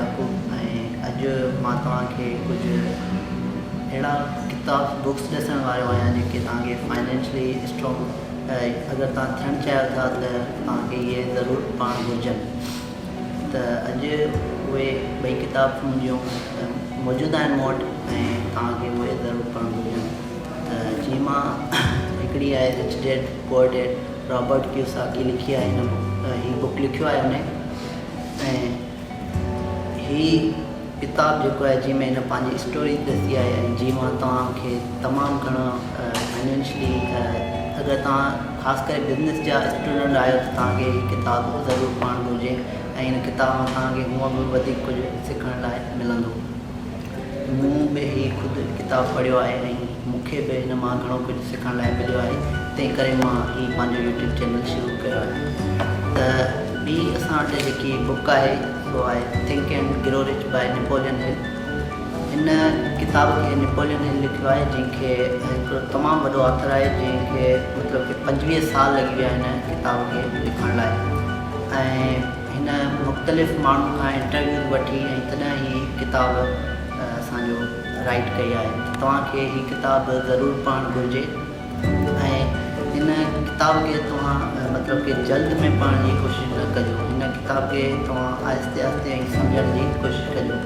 يعقوب ۽ اڄ مان توهان کي ڪجهه اهڙا ڪتاب بڪس ڏسڻ وارو آهيان جيڪي توهان کي فائنينشلي اسٽرانگ اگر توهان ٿيڻ چاهيو ٿا ته توهان کي اهي ضرور پڙهڻ گهرجن ته اڄ اهي ٻئي ڪتاب منهنجيون موجود آهن مون وٽ ۽ توهان کي اهي ضرور پڙهڻ گهرجن ته جنهن مان هڪڙي آهي rich dad poor dad Robert Kiyosaki لکي آهي هن هي بڪ لکيو آهي هن ۽ هي ڪتاب جيڪو آهي جنهن ۾ هن پنهنجي اسٽوري ڏسي آهي ۽ جنهن مان توهان کي تمام گهڻو فائنينشلي اگر توهان خاص ڪري بزنس جا اسٽوڊنٽ آهيو ته توهان کي هي ڪتاب ضرور پڙهڻ گهرجي ۽ هن ڪتاب مان توهان کي هونء به وڌيڪ ڪجهه سکڻ لاء ملندو. مون به هي خود ڪتاب پڙهيو آهي ۽ مون کي به هن مان گهڻو ڪجهه سکڻ لاء مليو آهي تنهن ڪري مان هي پنهنجو يوٽيوب چينل شروع ڪيو آهي ته ٻي اسان وٽ جيڪي بڪ آهي سو آهي think and grow rich by Napoleon Hill هن ڪتاب کي نپولين هل لکيو آهي جنهن کي هڪڙو تمام وڏو آٿر آهي جنهن کي مطلب ڪي 25 سال لڳي ويا هن ڪتاب کي لکڻ لاء ۽ هن مختلف ماڻهن کان انٽرويوز وٺي ۽ تڏهن هي ڪتاب اسان جو رائيٽ ڪئي آهي ته توهان کي هي ڪتاب ضرور پڙهڻ گهرجي ۽ هن ڪتاب کي توهان مطلب ڪي جلد ۾ پڙهڻ جي ڪوشش نه ڪجو هن ڪتاب کي توهان آهستي آهستي ۽ سمجهڻ جي ڪوشش ڪجو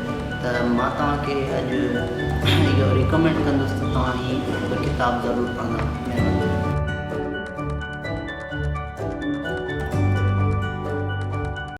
ته مان توهان کي اڄ اهو ريڪمينڊ ڪندس ته توهان هي ڪتاب ضرور پڙهندا مهرباني.